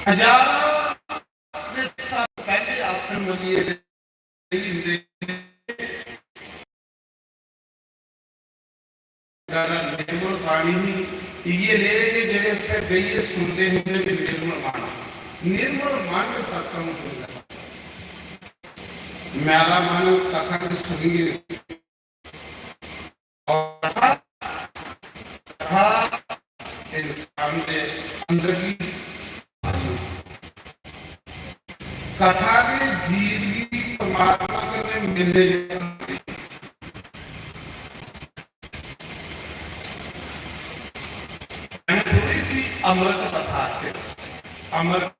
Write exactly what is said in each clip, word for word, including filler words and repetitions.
हजारां दे साल पैह्ले आसन मलियै रेही जंदे। गल्ल निर्मल बाणी ही, इ'यै ले कि जेह्ड़े उत्थै बेहियै सुनदे हे, उ'नें बी निर्मल मन, निर्मल मन सत्संग सुनदा। मैला मन कथा गी सुनियै, और कथा, कथा इंसान दे अंदर की कथा दे जीव गी परमात्मा कन्नै मिलने दी थोड़ी सी अमृत कथा च अमर,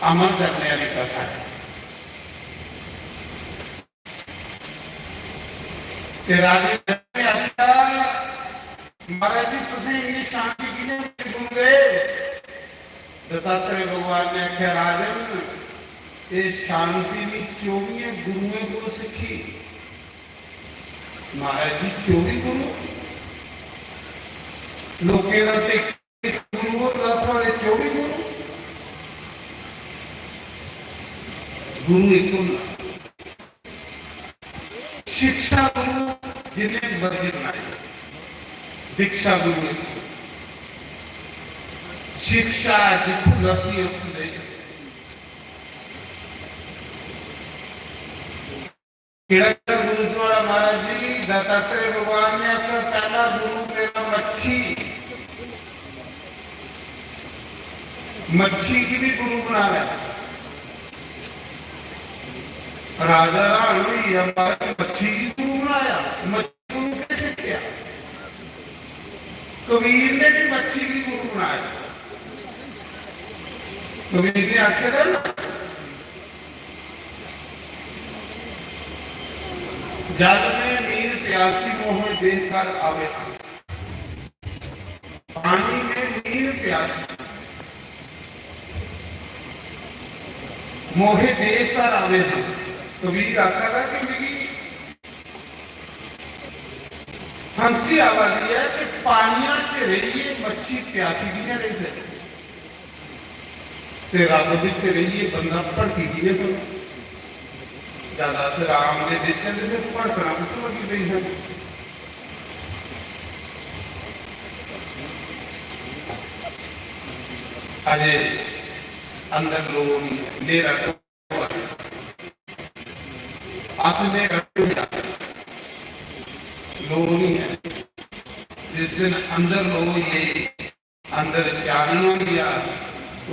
अमर करने वाली कथा है। ते राजे ने आख्या, "महाराज जी, तुसें इन्नी शांति कि'यां मिली गुरु दे?" दत्तात्रेय भगवान ने आख्या, "राजन, ये शांति मी चौबियें गुरुएं कोल सिक्खी।" महाराज जी, चौबी गुरु? लोकें दा ते गुरु होंदा, थुआड़े चौबी गुरु? गुरु इक होंदा। शिक्षा गुरु जिन्ने मर्जी बनाए, दीक्षा गुरु इक। शिक्षा जित्थों लभदी है, उत्थों लेई। केड़ा गुरु थुआड़ा महाराज जी? दत्तात्रेय भगवान ने आखिया, "पहला गुरु मेरा मच्छी।" मच्छी गी भी गुरु बना लिया। राजा हैरान होई गया, "महाराज, मच्छी गी गुरु बनाया, मच्छी कोला केह सिक्खेआ?" कबीर ने भी मच्छी गी गुरु बनाया। कबीर ने आखे दा ना, "जल में मीन प्यासी, मोहे देह कर आवे हंस।" पानी में मीन प्यासी, मोहे देह कर आवे हंस। कबीर आखा दा कि मिगी हंसी आवा दी है कि पानिया च रेहियै मच्छी प्यासी कि'यां रेही सकदी? ते रब बिच रेहियै बंदा भड़की कि'यां सकदा? जद अस राम दे बिच आं ते फिर भड़कना कुत्थों लगी पेई सानूं? अजे अंदर लो नहीं है, न्हेरा अस न्हेरा लो नहीं है। जिस दिन अंदर लो होई गई, अंदर चानन होई गया,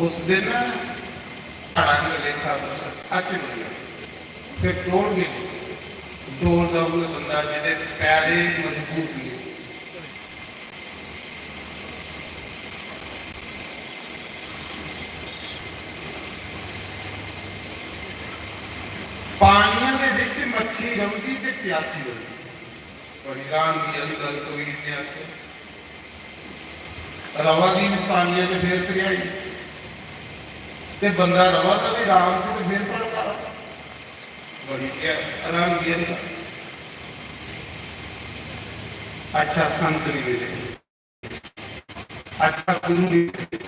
उस दिन साढ़ा लेखा तुस अच बनी जाओ। फिर टोल गए, टोल दा उ'ऐ बंदा जेह्दे पैरे मजबूत ने। पानियां दे बिच मच्छी रौंह्दी ते प्यासी रौंह्दी। बड़ी हैरानगी आह्ली गल्ल कबीर ने आखी। रवा दी बी पानियां च, फिर त्रिहाई, ते बंदा रवा दा बी राम च ते फिर भड़का दा। बड़ी गै हैरानगी आह्ली गल्ल। अच्छा संत नहीं मिले, अच्छा गुरु नहीं मिले,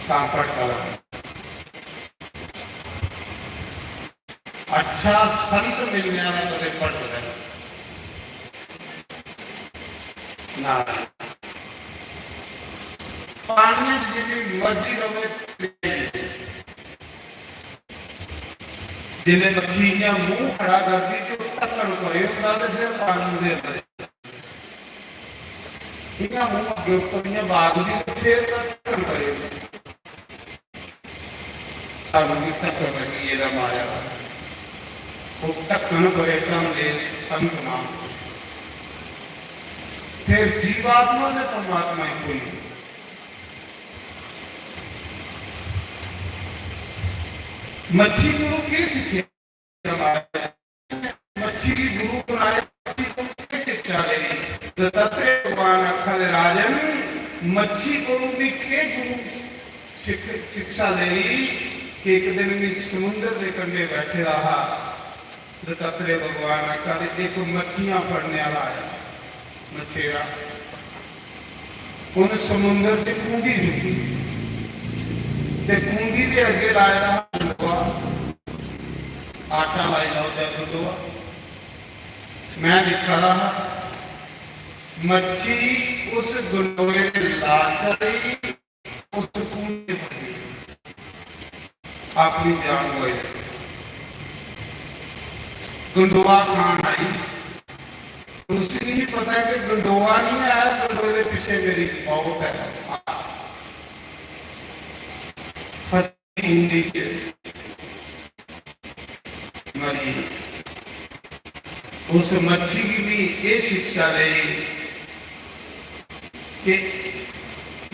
तां भड़का दा। अच्छा संत मिलने वाला कदे भटकदा नहीं। नारायण। पानियां च जिन्नी मर्जी रवे, जिन्ने मच्छी इ'यां मूंह खड़ा करदी ते ओह् ढक्कन परे होंदा ते फिर पानी दे अंदर इ'यां मूंह अग्गें उप्पर इ'यां बागदी ते फिर ढक्कन परे होंदा। सानू भी ढक्कन लगी गेदा माया दा। ओह् ढक्कन परे ढांदे संत महापुरुष। फिर जीवात्मा ते परमात्मा इक्को ही। मच्छी कोलों केह् सिक्खेआ? मच्छी गी गुरु बनाया, मच्छी कोलों केह् शिक्षा लेई? दत्तात्रेय भगवान आखा दे, "राजन, मच्छी कोलों भी केह् गुरु शिक-, शिक्षा लेई?" कि एक दिन मैं समुंदर दे कंढे बैठे दा हा, दत्तात्रेय भगवान आखा दे, एक मच्छियां फड़ने वाला आया, मच्छेरा। उन समुंदर च कूंदी सुट्टी ते कूंदी दे अग्गे लाए दा हा गंडोआ। आटा लाई लैओ जां गंडोआ। मैं दिक्खा दा हा, मच्छी उस गंडोए दे लालचा लेई उस कूंदी पर अपनी जान गवाई। गंडोआ खान आई, उसी नहीं पता कि गंडोआ नहीं आया, गंडोए दे पिछे मेरी मौत है। फसी हिंदी के मरी। उस मच्छी की भी ये शिक्षा रही कि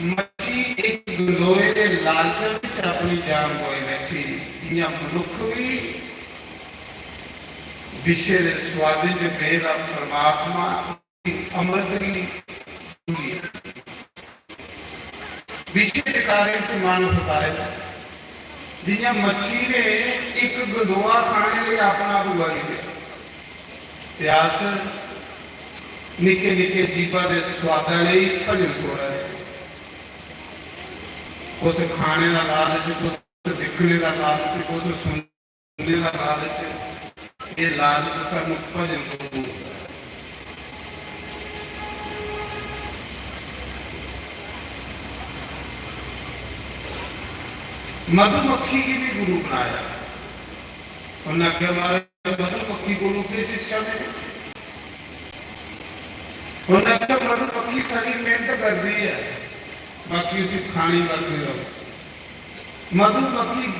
मच्छी एक गंडोए दे लालच विच अपनी जान गवाई बैठी। इयां मनुख भी विषय दे स्वादे च पेदा परमात्मा अमृत दी विषय दे कार्य च मन फसाए दा। जियां मच्छी ने इक गंडोआ खाने लेई अपना दूआ लेई लिया। ते अस निक्के निक्के जीवा दे स्वादा लेई भजन छोड़ा दे। कुछ खाने दा लालच, कुछ दिक्खने दा लालच, कुछ सुनने दा लालच, ये लालच सानू भजन कोला दूर करदा। मधुमक्खी गी भी गुरु बनाया। उन्हें आखेआ, "महाराज, मधुमक्खी कोलों केह् शिक्षा देनी?" उन्हें आखेआ, "मधुमक्खी सारी मेहनत करदी है, बाकी उसी खानी करदे रहो।" मधुमक्खी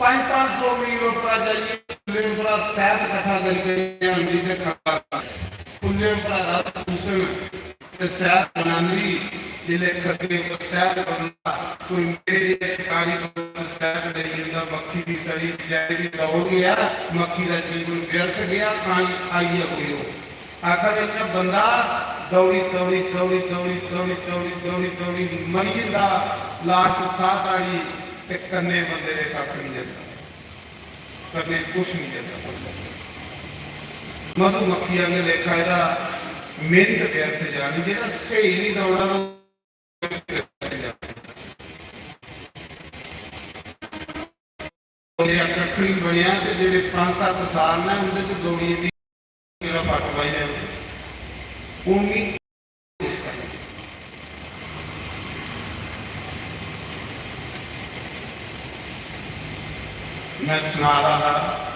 पंज पंज सौ मील उप्परा जाइयै फुल्लें उप्परा शैहद कट्ठा करियै आंदी ते खा, फुल्लें उप्परा रस चूसन ते शैहद बनांदी। जिसलै खड्डे उप्पर शैहद बनदा, कोई मेरे जेहा शिकारी बनदा, शैहद लेई जंदा, मक्खी दी सड़ी बचैरी दी दौड़ गया, मक्खी दा जीवन व्यर्थ गया, खाई खाइयै कोई ओह् आखा दे इ'यां बंदा दौड़ी, दौड़ी, दौड़ी, दौड़ी, दौड़ी, दौड़ी, दौड़ी, दौड़ी मरी जंदा, लाश साह् ताड़ी ते कन्नै बंदे दे कक्ख निं जंदा, कन्नै कुछ निं जंदा। मधुमक्खी आंगे लेखा एह्दा मेहनत व्यर्थ जानी, जेह्ड़ा स्हेई निं दौड़ा दा मेरा कक्ख निं बनेआ ते जेह्ड़े पंज सत्त साल न उं'दे च दौड़ियै बी मेरा पट्ट पाई लैंदे। हून मी मैं सना दा हा,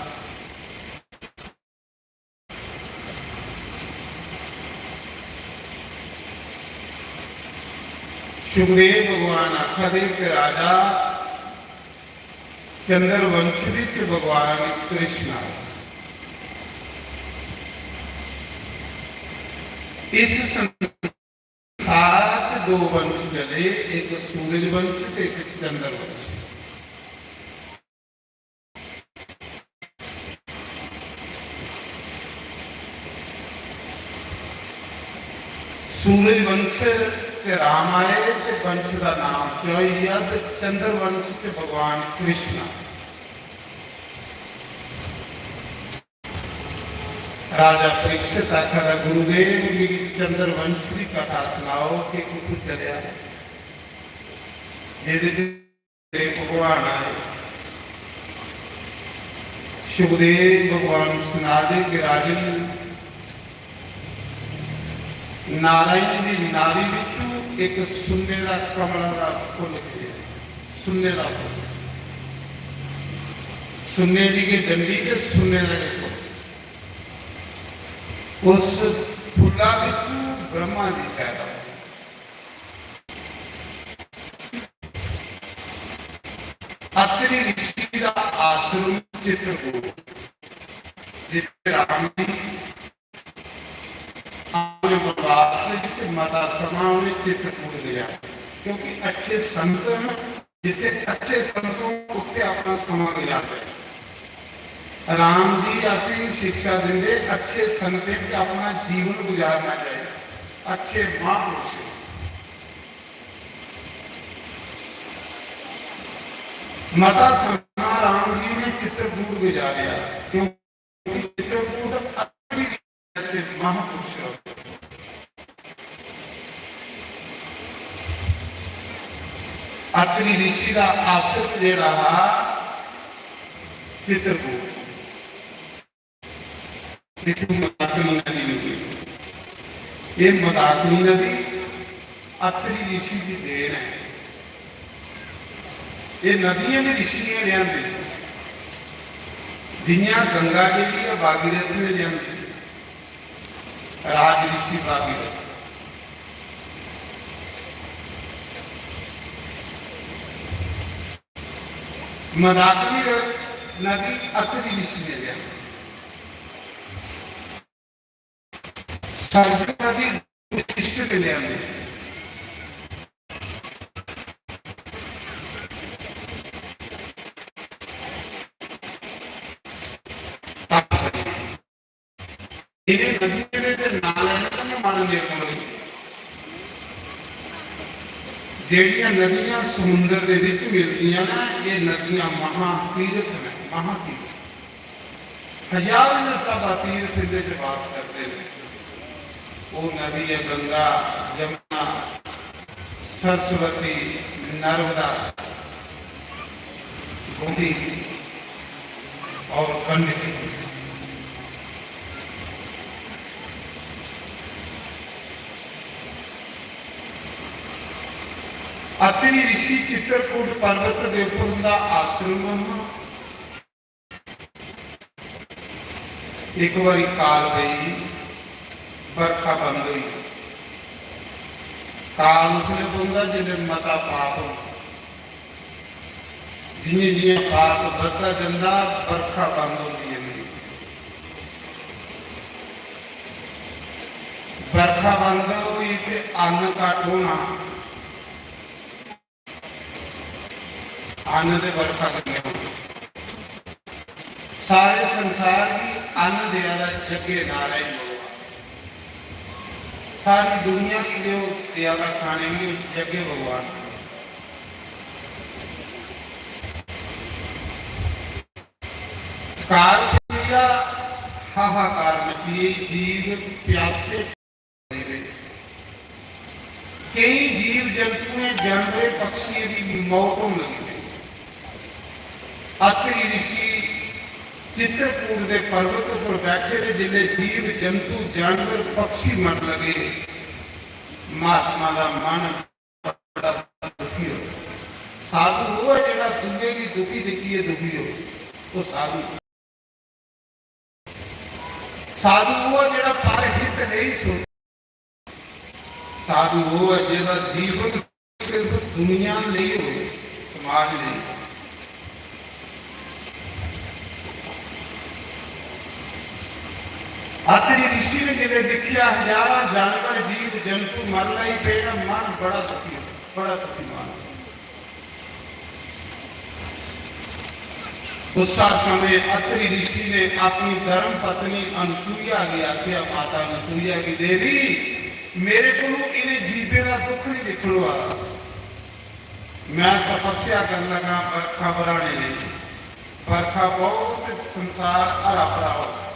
सुखदेव भगवान आखा दे कि राजा, चंद्रवंश विच भगवान कृष्ण आए। इस संसार च दो वंश चले, एक सूरज वंश ते एक चंद्रवंश। सूरज वंश च राम आए ते वंश दा नाम चौई गया ते चंद्रवंश च भगवान कृष्ण आए। राजा परीक्षित आखा दा, "गुरुदेव, मिगी चंद्रवंश दी कथा सनाओ कि कुत्थों चलेआ, जेह्दे च भगवान आए।" सुखदेव भगवान सना दे कि राजन, नारायण दी नारी विचों एक सुन्ने दा कमला दा फुल्ल खिड़ेआ, सुन्ने दा फुल्ल, सुन्ने दी गै डंडी ते सुन्ने दा गै फुल्ल। उस फुल्ला विचों ब्रह्मा जी पैदा होए। अत्रि ऋषि दा आश्रम चित्रकूट, जित्थे राम जी अपने वनवास दे विच मता समां उ'नें चित्रकूट गुजारेआ, क्योंकि अच्छे संत न, जित्थे अच्छे संत होन, उत्थे अपना समां गुजारदे। राम जी असेंगी शिक्षा दिंदे, अच्छे संतें च अपना जीवन गुजारना चाहिए, अच्छे महापुरुष। मता समां राम जी ने चित्रकूट गुजारेआ, क्योंकि चित्रकूट अभी भी ऐसे महापुरुष हैं। अत्रि ऋषि दा आश्रम जेह्ड़ा हा चित्रकूट, इत्थूं मंदाकिनी नदी निकली। एह् मंदाकिनी नदी अत्रि ऋषि दी देन ऐ। एह् नदियां बी ऋषियें लेआंदी, जि'यां गंगा जेह्ड़ी ऐ भागीरथ ने लेआंदी, राज ऋषि भागीरथ। मंदाकिनी र-, नदी अत्रि ऋषि ने लेआंदी। सरजू नदी वशिष्ठ ने लेआंदी। इ'नें नदियें दे ते नां लैने कन्नै मन निर्मल होई जंदा। जेह्ड़ियां नदियां समुंदर दे बिच मिलदियां न, एह् नदियां महातीर्थ न, महातीर्थ। हजारें दे स्हाबा तीर्थ इंदे च वास करदे न। ओह् नदी ऐ गंगा, जमुना, सरस्वती, नर्मदा, गोमती और गंडकी। अत्रि ऋषि चित्रकूट पर्वत दे उप्पर उंदा आश्रम हा। इक बारी काल पेई, बरखा बंद होई। काल उसलै पौंदा जिसलै मता पाप होंदा। जि'यां जि'यां पाप बधदा जंदा, बरखा बंद होंदी जंदी। बरखा बंद होई ते अन्न घट्ट होना। अन्न ते बरखा कन्नै होना। सारे संसार गी अन्न देआ दा जग्गे नारायण भगवान। सारी दुनिया गी देओ, देआ दा खाने गी जग्गे भगवान। काल पेआ, हाहाकार मची गेई, जीव प्यासे। केई जीव जंतुएं, जानवरें, पक्षियें दी मौत होन लगी पेई। अत्रि ऋषि चित्रकूट दे पर्वत उप्पर बैठे दे जिसलै जीव जंतु, जानवर, पक्षी मरन लगे, महात्मा दा मन बड़ा दुखी होआ। साधु ओह् ऐ जेह्ड़ा दूए गी दुखी दिक्खियै दुखी होऐ, ओह् साधु। साधु ओह् ऐ जेह्ड़ा परहित नेईं सोचदा। साधु ओह् ऐ जेह्दा जीवन सिर्फ दुनिया लेई होऐ, समाज लेई। अत्रि ऋषि ने जिसलै दिक्खेआ, हजारां जानवर, जीव जंतु मरन लगी पे, मन बड़ा दुखी, बड़ा दुखी मन। उस समय अत्रि ऋषि ने अपनी धर्म पत्नी अनसुईया गी आखेआ, माता अनसुईया गी, "देवी, मेरे कोलों इ'नें जीवें दा दुख नहीं दिक्खन होआ। मैं तपस्या करन लगा बरखा बरहाने लेई। बरखा पौग ते संसार हरा भरा होग।"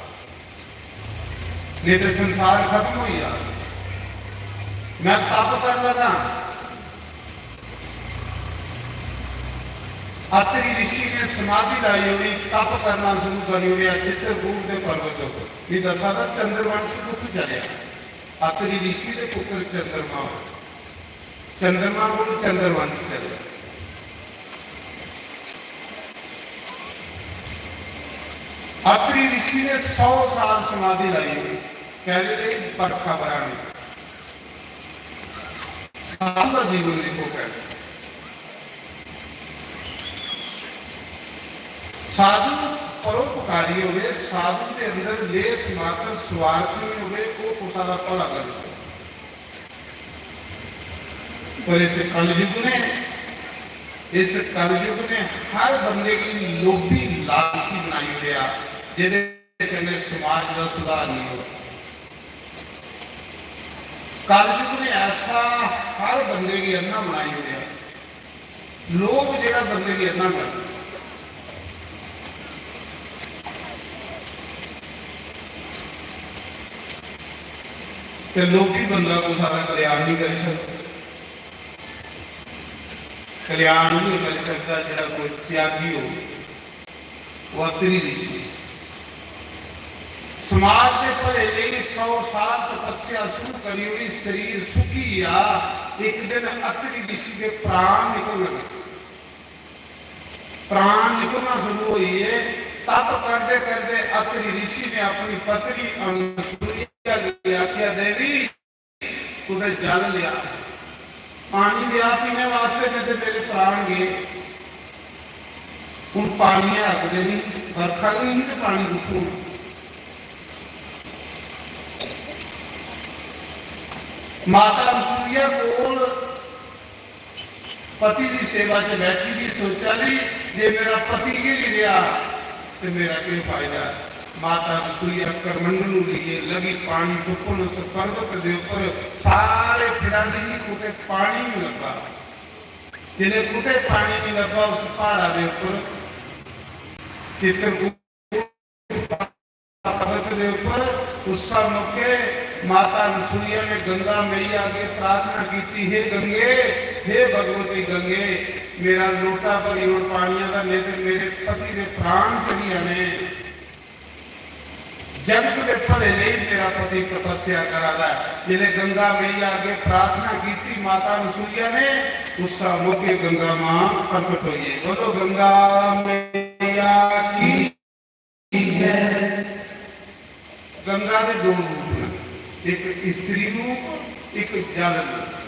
नेईं ते संसार खत्म होई जाग। मैं तप कर लगा। अत्रि ऋषि ने समाधि लाई ओड़ी, तप करना शुरू करी ओड़ेआ चित्रकूट दे पर्वत उप्पर। ये दसा दा चंद्रवंश कुत्थों चलेआ? अत्रि ऋषि दे पुत्र चंद्रमा। चंद्रमा कोल चंद्रवंश चलेआ। अत्रि ऋषि ने सौ साल समाधि लाई, कैह्दे लेई? बरखा बरहाने। साधु दा जीवन देखो कैसा। साधु परोपकारी होवे, साधु दे अंदर लेस मात्र स्वार्थ नहीं होवे, वो कुसा दा भला करी सकदा। पर इस कलयुग ने, इस कलयुग ने हर बंदे गी लोभी, लालची बनाई ओड़ेआ, जेह्दे कन्नै समाज दा सुधार नहीं होआ। कलयुग ने ऐसा हर बंदे गी अंधा बनाई ओड़ेआ। लोभ जेह्ड़ा बंदे गी अंधा करदा। ते लोभी बंदा कुसै दा कल्याण नहीं करी सकदा। कल्याण नहीं कर सकता जेड़ा कोई त्यागी हो। वो अत्रि ऋषि समाज के भले लिए सौ साल तपस्या शुरू करी हुई, शरीर सुखी गया। एक दिन अत्रि ऋषि के प्राण निकलने लगे। प्राण निकलना शुरू हुई है। तप करते करते अत्रि ऋषि ने अपनी पत्नी अनुसूया की आख्या, देवी, कुतै जल लिया, पानी लिया पीने वास्ते, नहीं तो मेरे प्राण गए। हूं पानी है आखदे नहीं, बरखा नहीं ही तो पानी कुत्थों? माता अनुसूया कोल पति की सेवा च बैठी भी सोचा दी, जे मेरा पति गै नहीं रहा तो मेरा क्या फायदा? माता अनुसूया करमंडलू लिए लगी पानी टुपन उस पर्वत के ऊपर। सारे फिरा दी कुतै पानी नहीं लगा। जिन्हें कुतै पानी नहीं लगा उस पहाड़ा के ऊपर चित्रकूट पर्वत के ऊपर उस मौके माता अनुसूया ने गंगा मैया अगे प्रार्थना की थी, हे गंगे, हे भगवती गंगे, मेरा लोटा भरी ओड़ पानिया का, नहीं तो मेरे पति के प्राण चली जाने। जगत के भले लिए मेरा पति तपस्या करा दा है। जिन्हें गंगा मैया अगे प्रार्थना की थी माता अनुसूया ने, उस मौके गंगा मां प्रकट हुई है। बोलो गंगा मैया की। गंगा के दो रूप हैं, एक स्त्री रूप, एक जल रूप।